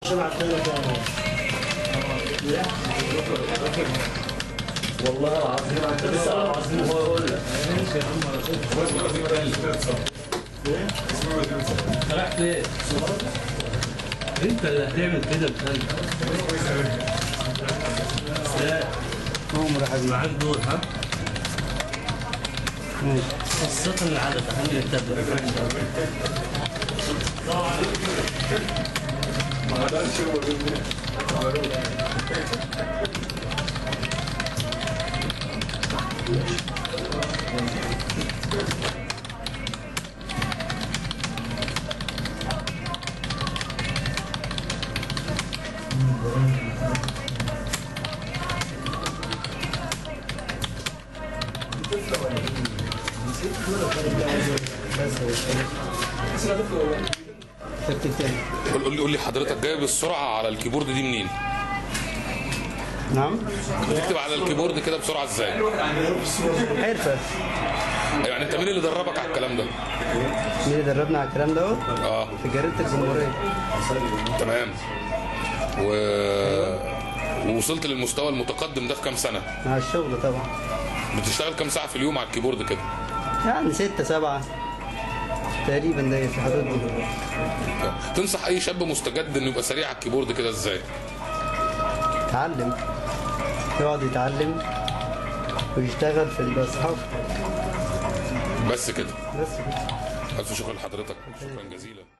والله العظيم انت لسه العظيم هو يقول لك ماشي يا عم. رايح فين؟ انت اللي هتعمل كده بتهيألي. لا عمر يا حبيبي معاك دور. ها؟ ماشي. خاصة العدد عشان يتبع. ما قدرش هو. قول لي حضرتك جايب السرعة على ال keyboard دي منين؟ نعم؟ بتكتب على ال keyboard كده بسرعة ازاي؟ حرفه. يعني انت مين اللي دربك على الكلام ده؟ مين اللي دربنا على الكلام دوت؟ اه في جريدة الجمهورية. تمام. ووصلت للمستوى المتقدم ده في كام سنة؟ مع الشغل طبعا. بتشتغل كام ساعة في اليوم على ال keyboard كده؟ يعني 6 7 تقريبا، ده في الحدود دي. تنصح اي شاب مستجد انه يبقى سريع على ال keyboard كده ازاي؟ يتعلم، يقعد يتعلم ويشتغل في الصحافة. بس كده. بس كده. الف شكر لحضرتك، شكرا جزيلا.